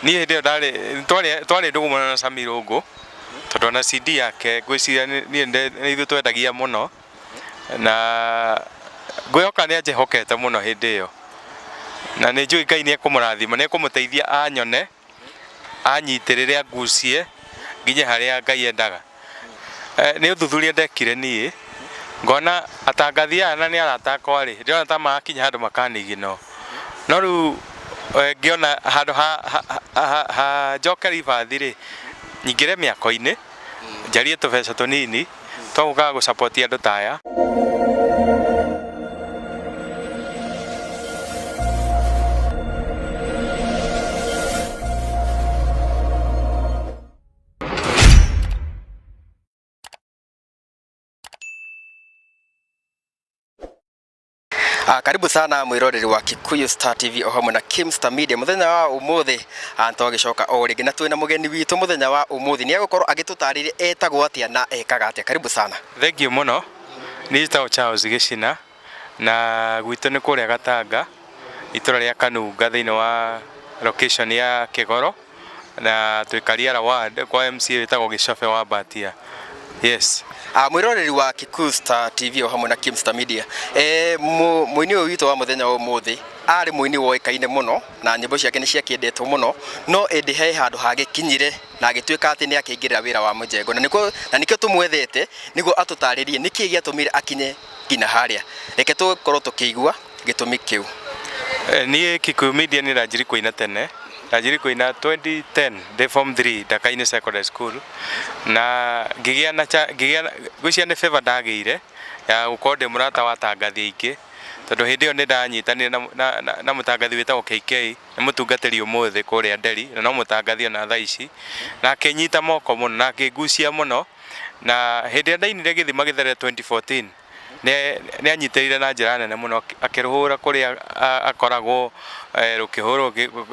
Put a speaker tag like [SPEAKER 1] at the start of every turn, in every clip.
[SPEAKER 1] Niĩ hĩndĩ ĩyo ndarĩ twarĩ ndũgũ mũno na Sammy Irũngũ, tondũ ona CD yake ngwĩciria niĩ nĩ ithuĩ twendagia mũno, na ngwĩhoka nĩ anjĩhokete mũno hĩndĩ ĩyo, na nĩ njũĩ Ngai nĩ ekũmũrathima, nĩ ekũmũteithia anyone, anyitĩrĩre, angucie nginye harĩa Ngai endaga. Nĩ ũthuthuria ndekire niĩ ngona atangathi aya na nĩ arata akwa rĩ, ndĩrona ta marakinya handũ makanigino, no rĩu ngĩona handũ ha njoke ribathi rĩ, nyingĩre mĩako-inĩ, njarie tũbeca tũnini twa gũkaga gũ support andũ ta aya.
[SPEAKER 2] Karibu sana mwiroreri wa Kikuyu Star TV o hamwe na Kimstar Media. Muthenya wa umuthi twagĩcoka o rĩngĩ na twĩna mũgeni witũ mũthenya wa umuthi, nĩ egũkorwo agĩtũtarĩria etagwo atĩa na ekaga atĩa. Karibu sana.
[SPEAKER 1] Thank you mũno. Niĩ njĩtagwo Charles Gĩcina na gwitũ nĩ kũrĩa Gatanga, itũra rĩa Kanunga, thĩinĩ wa location ya Kĩgoro, na twĩ Kariara ward kwa MCA wĩtagwo Gĩcobe wa Mbatia. Yes.
[SPEAKER 2] Mwiroreri wa Kikuyu Star TV o hamwe na Kimstar Media, mũini ũyũ witũ wa mũthenya wa ũmũthĩ arĩ mũini woĩkaine mũno na nyĩmbo ciake nĩ ciakĩendetwo mũno, no ĩndĩ he handũ hagĩkinyire na agĩtuĩka atĩ nĩ akĩingĩrĩra wĩra wa mũjengo, na nĩkĩo tũmwethete nĩguo atũtarĩrie nĩkĩĩ gĩatũmire akinye nginya harĩa. Reke tũkorwo tũkĩigua gĩtũmi kĩu.
[SPEAKER 1] Niĩ Kikuyu Media nĩ ndanjirie kũina tene, ndanjirie kũina 2010 ndĩ form 3 Ndaka-inĩ Secondary School, na ngĩgĩa na ngĩgĩa ngwĩciria nĩ favor ndagĩire ya gũkorwo ndĩ mũrata wa atangathi aingĩ, tondũ hĩndĩ ĩyo nĩ ndanyitanire na mũtangathi wĩtagwo KK, nĩ mũtungatĩri ũmũthĩ kũrĩa Nderi, na no mũtangathi ona thaa ici, na akĩnyita moko mũno na akĩngucia mũno, na hĩndĩ ĩrĩa ndainire Gĩthima Gĩtherere 2014 nĩ anyitĩrĩire na njĩra nene mũno, akĩrũhũra kũrĩa akoragwo, rũkĩhũrwo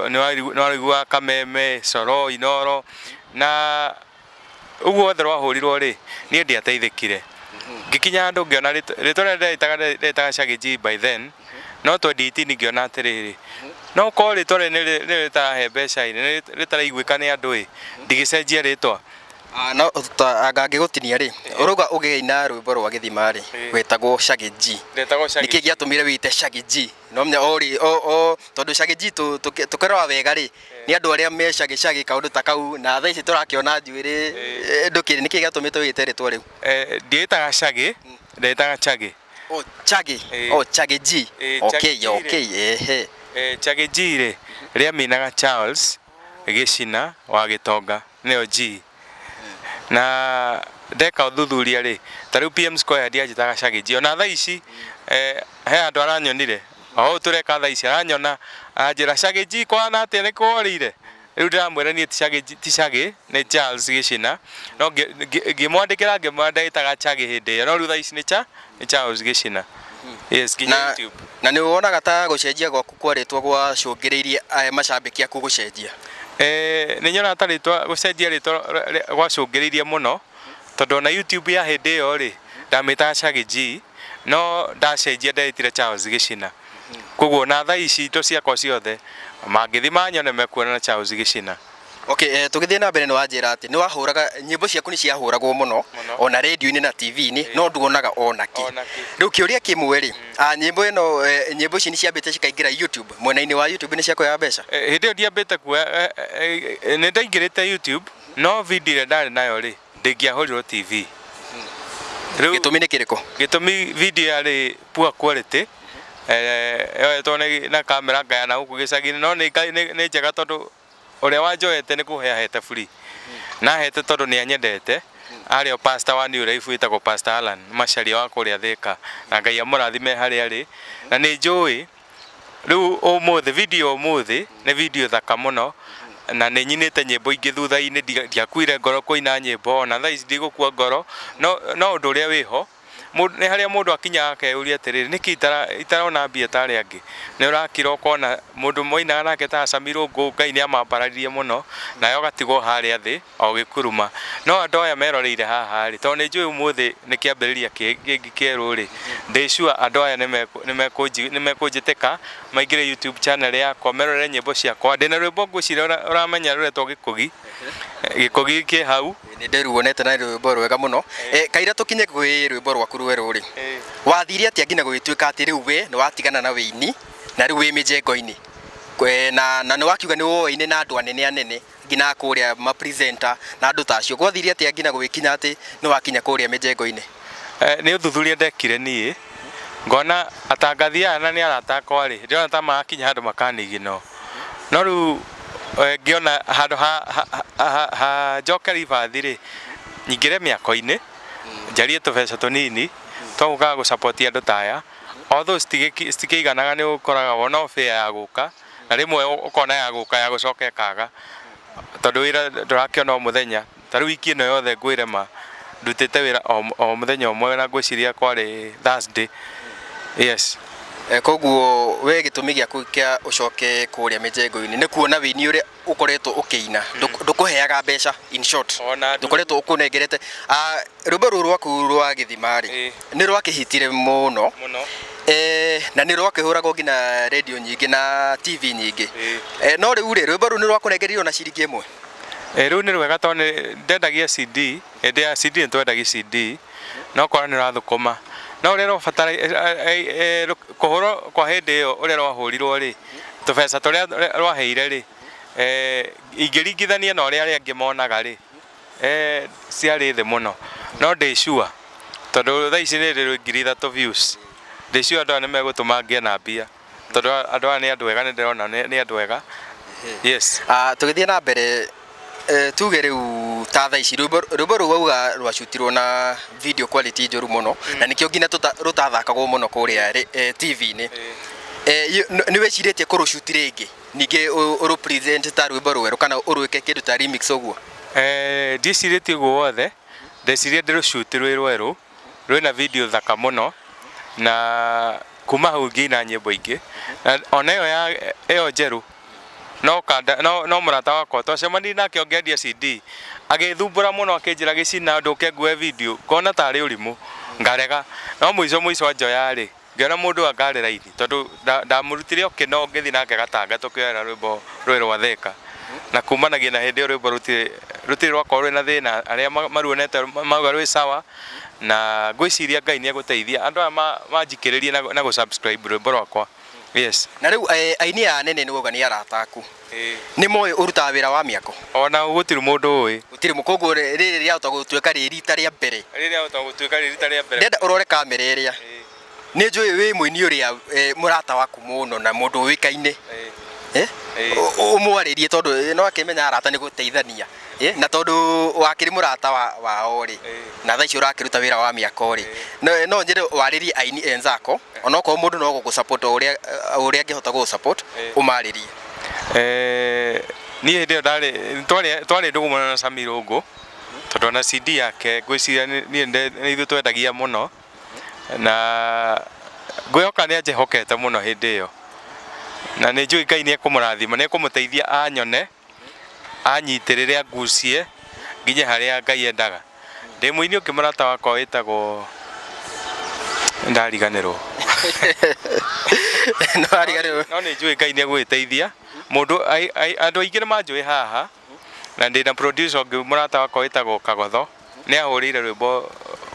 [SPEAKER 1] nĩ warũiguaga Kameme, Coro, Inoro, na ũguo wothe rwahũrirwo rĩ, niĩ ndiateithĩkire. Ngĩkinya handũ ngĩona rĩtwa rĩrĩa ndetaga Shaggy G by then, no 2018 ngĩona atĩrĩrĩ, no ũkorwo rĩtwa rĩrĩ nĩ rĩtarahe mbeca ĩ, nĩ rĩtaraiguĩka nĩ andũ ĩ, ndigĩcenjia rĩtwa.
[SPEAKER 2] No anga ngĩgũtinia rĩ, ũrauga ũgĩina rwĩmbo rwa Gĩthima rĩ, wĩtagwo Shaggy G.
[SPEAKER 1] Ndetagwo Shaggy.
[SPEAKER 2] Nĩkĩ gĩatũmire wĩte Shaggy G? No menya o rĩ, o tondũ Shaggy G tũkĩrora wega rĩ, nĩ andũ arĩa me shaggy shaggy kaũndũ ta kau, na thaa ici tũrakĩona njuĩrĩ ndũkĩrĩ, nĩkĩ gĩatũmĩte wĩte rĩtwa rĩu?
[SPEAKER 1] Ndiĩtaga Shaggy, ndetaga Chaggy.
[SPEAKER 2] Oh, Chaggy. Oh, Chaggy G. Okay, okay, ehe.
[SPEAKER 1] Chaggy G rĩ, rĩaminaga Charles Gĩcina wa Gĩtonga, nĩyo G. Na ndeka ũthuthuria rĩ, ta rĩu PM Square ndianjĩtaga Shaggy G. Ona thaa ici he handũ aranyonire, o ũũ tũreka thaa ici aranyona, aranjĩra Shaggy G kwana atĩa nĩ kworĩire? Rĩu ndĩramwĩra niĩ ti Shaggy G, ti Shaggy, nĩ Charles Gĩcina. No ngĩmwandĩkĩra ngĩmwĩra ndetaga Chaggy hĩndĩ ĩyo, no rĩu thaa ici nĩ Charles Gĩcina. Yes, nginya YouTube.
[SPEAKER 2] Na nĩ wonaga ta gũcenjia gwaku kwa rĩtwa gwacũngĩrĩirie macambĩki aku gũcenjia?
[SPEAKER 1] Nĩ nyonaga ta rĩtwa gũcenjia rĩtwa gwacũngĩrĩirie mũno, tondũ ona YouTube ya hĩndĩ ĩyo rĩ, ndamĩtaga Shaggy G, no ndacenjia ndetire Charles Gĩcina. Koguo na thaa ici indo ciakwa ciothe mangĩthiĩ manyone mekuona na Charles Gĩcina.
[SPEAKER 2] Okay, tũgĩthiĩ na mbere nĩ wanjĩra atĩ nĩ wahũraga nyĩmbo ciaku nĩ ciahũragwo mũno ona radio-inĩ na TV-inĩ, no nduonaga ona kĩ. Rĩu kĩũria kĩmwe rĩ, nyĩmbo ĩno, nyĩmbo ici nĩ ciambĩte cikaingĩra YouTube, mwena-inĩ wa YouTube nĩ ciakuoya mbeca?
[SPEAKER 1] Hĩndĩ ĩyo ndiambĩte kuoya, nĩ ndaingĩrĩte YouTube, no video ĩrĩa ndarĩ nayo rĩ, ndĩngĩahũrirwo TV.
[SPEAKER 2] Rĩu gĩtũmi nĩ kĩrĩkũ?
[SPEAKER 1] Gĩtũmi video yarĩ poor quality, yoetwo na kamera ngaya na gũkũ gĩcagi-inĩ, no nĩ njega tondũ ũrĩa wanjoete nĩ kũhe ahete free, na ahete tondũ nĩ anyendete, arĩ o pastor wa New Life wĩtagwo Pastor Alan Macharia wa kũrĩa Thĩka, na Ngai amũrathime harĩa arĩ, na nĩ njũĩ rĩu ũmũthĩ video ũmũthĩ nĩ video thaka mũno, na nĩ nyinĩte nyĩmbo ingĩ thutha-inĩ, ndiakuire ngoro kũina nyĩmbo, ona thaa ici ndigũkua ngoro, no ũndũ ũrĩa wĩho Nĩ harĩa mũndũ akinyaga akeyũria atĩrĩrĩ, nĩkĩ itarona mbia ta arĩa angĩ? Nĩ ũrakira ũkona mũndũ mwainaga nake ta Sami Rũngũ, Ngai nĩ amambararirie mũno, nawe ũgatigwo harĩa thĩ o ũgĩkuruma. No andũ aya meroreire haha rĩ, tondũ nĩ njũĩ ũmũthĩ nĩ kĩambĩrĩria kĩngĩ kĩerũ rĩ, ndĩ sure andũ aya nĩ mekũnjĩtĩka, maingĩre YouTube channel yakwa, merorere nyĩmbo ciakwa. Ndĩna rwĩmbo ngwĩciria ũramenya rũretwo Gĩkũgi. Gĩkũgi kĩ hau.
[SPEAKER 2] Nĩ ndĩruonete na rwĩmbo rwega mũno. Kaira tũkinye kwĩ rwĩmbo rwaku rwerũ rĩ, wathire atĩa nginya gũgĩtuĩka atĩ rĩu we nĩ watigana na wĩini na rĩu wĩ mĩjengo-inĩ? Na nĩ wakiuga nĩ woaine na andũ anene anene nginya kũrĩa ma presenter na andũ ta acio. Gwathire atĩa nginya gũgĩkinya atĩ nĩ wakinya kũrĩa mĩjengo-inĩ?
[SPEAKER 1] Nĩ ũthuthuria ndekire niĩ, ngona atangathi aya na nĩ arata akwa rĩ, ndĩrona ta marakinya handũ makanigino. No rĩu ngĩona handũ ha njoke ribathi rĩ, nyingĩre mĩako-inĩ, njarie tũbeca tũnini twa gũkaga gũ support andũ ta aya. Although citikĩiganaga, nĩ ũkoraga wona o fare ya gũka, na rĩmwe ũkona ya gũka ya gũcoka ĩkaga, tondũ wĩra ndũrakĩona o mũthenya. Ta rĩu wiki ĩno yothe ngwĩre ma ndutĩte wĩra o mũthenya ũmwe, na ngwĩciria kwarĩ Thursday. Yes.
[SPEAKER 2] Koguo we gĩtũmi gĩaku kĩa ũcoke kũrĩa mĩjengo-inĩ nĩ kuona wĩini ũrĩa ũkoretwo ũkĩina ndũkũheaga mbeca, in short ndũkoretwo ũkũnengerete. Rwĩmbo rũrũ rwaku rwa gĩthima rĩ, nĩ rwakĩhitire mũno na nĩ rwakĩhũragwo nginya radio nyingĩ na TV nyingĩ. No rĩu rĩ, rwĩmbo rũu nĩ rwakũnengereire ona ciringi ĩmwe?
[SPEAKER 1] Rĩu nĩ rwega tondũ nĩ ndendagia CD, hĩndĩ ya CD nĩ twendagia CD, no ũkona nĩ ũrathũkũma. No ũrĩa ũrabatara kũhũrwo kwa hĩndĩ ĩyo ũrĩa rwahũrirwo rĩ, tũbeca tũrĩa rwaheire rĩ, ingĩringithania na ũrĩa arĩa angĩ monaga rĩ, ciarĩ thĩ mũno. No ndĩ sure tondũ thaa ici nĩ rĩ 3,000 views, ndĩ sure andũ aya nĩ megũtũma ngĩe na mbia, tondũ andũ aya nĩ andũ ega, nĩ ndĩrona nĩ andũ ega. Yes.
[SPEAKER 2] Tũgĩthiĩ na mbere, tuge rĩu ta thaa ici rwĩmbo rũu wauga rwacutirwo na video quality njũru mũno, na nĩkĩo nginya rũtathakagwo mũno kũrĩa TV-inĩ. Nĩ wĩcirĩtie kũrũcuti rĩngĩ ningĩ ũrũ present ta rwĩmbo rwerũ kana ũrwĩke kĩndũ ta remix ũguo?
[SPEAKER 1] Ndiĩcirĩtie ũguo wothe, ndeciria ndĩrũcuti rwĩ rwerũ, rwĩna video thaka mũno, na kuma hau ngĩina nyĩmbo ingĩ. Na ona ĩyo ya ĩyo njerũ no kanda, no mũrata wakwa twacemanirie nake ũngĩendia CD, agĩthumbũra mũno akĩnjĩra gĩcina ndũke ngue video, ngona tarĩ ũrimũ, ngarega. No mũico mũico anjoya rĩ, ngĩona mũndũ angarĩ raithi, tondũ ndamũrutire o kĩno ngĩthiĩ nake Gatanga tũkĩoera rwĩmbo rwĩ rwa Theka. Na kumanagia na hĩndĩ ĩyo rwĩmbo rũtirĩ rwakorwo rwĩna thĩna, arĩa maruonete mauga rwĩ sawa, na ngwĩciria Ngai nĩ egũteithia andũ aya manjikĩrĩrie na gũ subscribe rwĩmbo rwakwa. Yes.
[SPEAKER 2] Na rĩu aini aya anene nĩ wauga nĩ arata aku, nĩ moĩ ũrutaga wĩra wa mĩako?
[SPEAKER 1] Ona gũtirĩ mũndũ ũĩ.
[SPEAKER 2] Gũtirĩ. Koguo rĩrĩ rĩahota gũtuĩka rĩ rita rĩa mbere.
[SPEAKER 1] Rĩrĩa rĩahota gũtuĩka rĩ rita rĩa mbere.
[SPEAKER 2] Ndĩrenda ũrore kamera ĩrĩa. Nĩ njũĩ wĩ mũini ũrĩa mũrata waku mũno na mũndũ ũĩkaine. Ũmwarĩrie tondũ no akĩmenya arata nĩ gũteithania. Na tondũ wakĩrĩ mũrata wao rĩ, na thaa ici ũrakĩruta wĩra wa mĩako rĩ, no nyende warĩrie aini enzako, onokorwo mũndũ no gũgũ support o ũrĩa angĩhota gũgũ support, ũmarĩrie.
[SPEAKER 1] Niĩ hĩndĩ ĩyo twarĩ ndũgũ mũno na Sami Rũngũ, tondũ ona CD yake ngwĩciria niĩ nĩ ithuĩ twendagia mũno, na ngwĩhoka nĩ anjĩhokete mũno hĩndĩ ĩyo, na nĩ njũĩ Ngai nĩ ekũmũrathima, nĩ ekũmũteithia anyone, anyitĩrĩre, angucie nginye harĩa Ngai endaga. Ndĩ mũini ũngĩ mũrata wakwa wĩtagwo, ndariganĩrwo.
[SPEAKER 2] Nĩwariganĩrwo.
[SPEAKER 1] No nĩ njũĩ Ngai nĩ egũgĩteithia mũndũ. Andũ aingĩ nĩ manjũĩ haha, na ndĩna producer ũngĩ mũrata wakwa wĩtagwo Kagotho, nĩ ahũrĩire rwĩmbo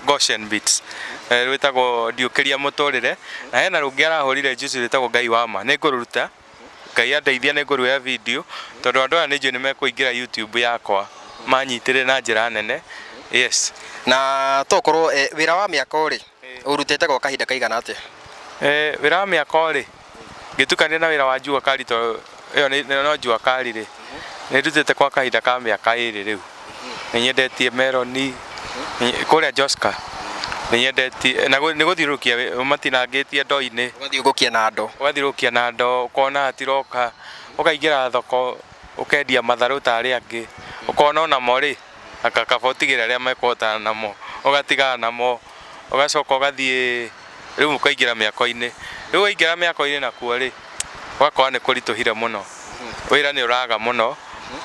[SPEAKER 1] Goshen Beats, rwĩtagwo Ndiũkĩria Mũtũrĩre, na hena rũngĩ arahũrire juzi rwĩtagwo Ngai wa Ma. Nĩ ngũrũruta, Ngai andeithia nĩ ngũruoya video, tondũ andũ aya nĩ njũĩ nĩ mekũingĩra YouTube yakwa manyitĩrĩre na njĩra nene. Yes.
[SPEAKER 2] Na tokorwo wĩra wa mĩako rĩ, ũrutĩte gwa kahinda kaigana atĩa?
[SPEAKER 1] Wĩra wa mĩako rĩ, ngĩtukania na wĩra wa jua kali, tondũ ĩyo nĩ no jua kali rĩ, nĩ ndutĩte kwa kahinda ka mĩaka 2 rĩu. Nĩ nyendetie meroni kũrĩa Joska, nĩ nyendetie na nĩ gũthiũrũrũkia matinangĩtie ndoo-inĩ.
[SPEAKER 2] Ũgathiũrũrũkia na ndoo.
[SPEAKER 1] Ũgathiũrũrũkia na ndoo, ũkona hatiroka, ũkaingĩra thoko ũkendia matharũ ta arĩa angĩ, ũkona onamo rĩ, anga kaba ũtigĩre arĩa mekũhotana namo, ũgatigana namo. Ũgacoka ũgathiĩ rĩu ũkaingĩra mĩako-inĩ. Rĩu waingĩra mĩako-inĩ nakuo rĩ, ũgakora nĩ kũritũhire mũno, wĩra nĩ ũraga mũno.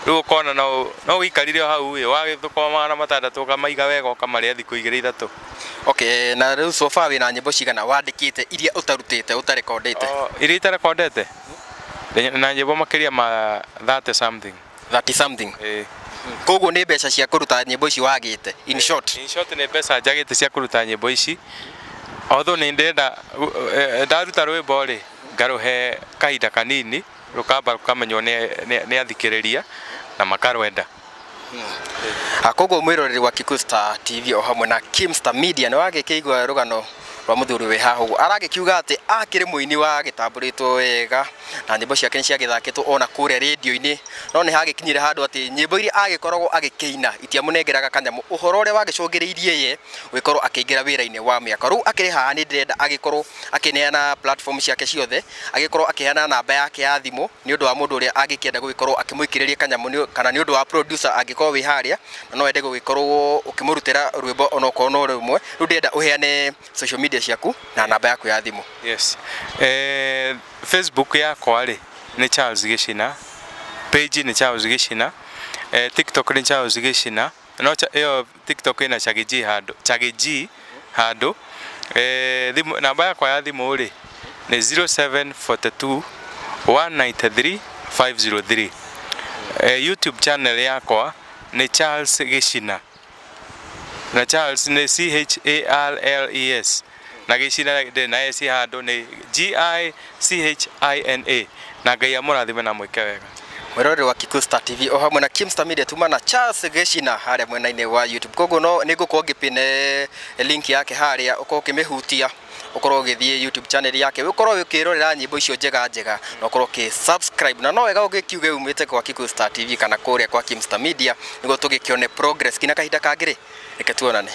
[SPEAKER 1] Rĩu ũkona no ũikarire o hau ĩ, wagĩthũkũma 600 ũkamaiga wega, ũkamarĩa thikũ igĩrĩ ithatũ.
[SPEAKER 2] Okay, na rĩu so far wĩna nyĩmbo cigana wandĩkĩte iria ũtarutĩte, ũtarekondĩte?
[SPEAKER 1] Oh, iria itarekondete na nyĩmbo makĩria ma 30 something.
[SPEAKER 2] 30 something?
[SPEAKER 1] Ĩĩ.
[SPEAKER 2] Koguo nĩ mbeca cia kũruta nyĩmbo ici wagĩte, in short?
[SPEAKER 1] In short, nĩ mbeca njagĩte cia kũruta nyĩmbo ici, although nĩ ndĩrenda ndaruta rwĩmbo rĩ, ngarũhe kahinda kanini, rũkamba rũkamenywo nĩ athikĩrĩria na makarwenda.
[SPEAKER 2] Koguo mwĩroreri wa Kikuyu Star TV o hamwe na Kimstar Media, nĩ wagĩkĩigua rũgano rwa mũthuri wĩ haha ũguo, aragĩkiuga atĩ akĩrĩ mũini wa gĩtambũrĩtwo wega na nyĩmbo ciake nĩ ciagĩthakĩtwo ona kũrĩa rĩndio-inĩ, no nĩ hagĩkinyire handũ atĩ nyĩmbo iria agĩkoragwo agĩkĩina itiamũnengeraga kanyamũ, ũhoro ũrĩa wagĩcũngĩrĩirie ye gũgĩkorwo akĩingĩra wĩra-inĩ wa mĩako. Rĩu akĩrĩ haha, nĩ ndĩrenda agĩkorwo akĩneana platform ciake ciothe, agĩkorwo akĩheana namba yake ya thimũ nĩ ũndũ wa mũndũ ũrĩa angĩkĩenda gũgĩkorwo akĩmũikĩrĩria kanyamũ, kana nĩ ũndũ wa producer angĩkorwo wĩ harĩa na no wende gũgĩkorwo ũkĩmũrutĩra rwĩmbo onokorwo no rũmwe. Rĩu ndĩrenda ũheane social media ciaku na namba yaku ya thimũ.
[SPEAKER 1] Yes. Facebook yakwa rĩ nĩ Charles Gĩcina, page nĩ Charles Gĩcina, TikTok nĩ Charles Gĩcina, no ĩyo TikTok ĩna Chaggy G handũ, Chaggy G handũ. Thimũ, namba yakwa ya thimũ rĩ nĩ 0742 193 503. YouTube channel yakwa nĩ Charles Gĩcina, na Charles nĩ Charles, na Gĩcina ndĩ na S handũ, nĩ Gichina. Na Ngai amũrathime na mwĩke wega.
[SPEAKER 2] Mwĩroreri wa Kikuyu Star TV o hamwe na Kimstar Media, tuma na Charles Gĩcina harĩa mwena-inĩ wa YouTube. Koguo no nĩ ngũkorwo ngĩpine link yake harĩa, ũkorwo ũkĩmĩhutia, ũkorwo ũgĩthiĩ YouTube channel yake, ũkorwo ũkĩrorera nyĩmbo icio njega njega, na ũkorwo ũkĩ subscribe. Na no wega ũgĩkiuge umĩte kwa Kikuyu Star TV kana kũrĩa kwa Kimstar Media, nĩguo tũgĩkĩone progress. Kinya kahinda kangĩ rĩ, reke tuonane.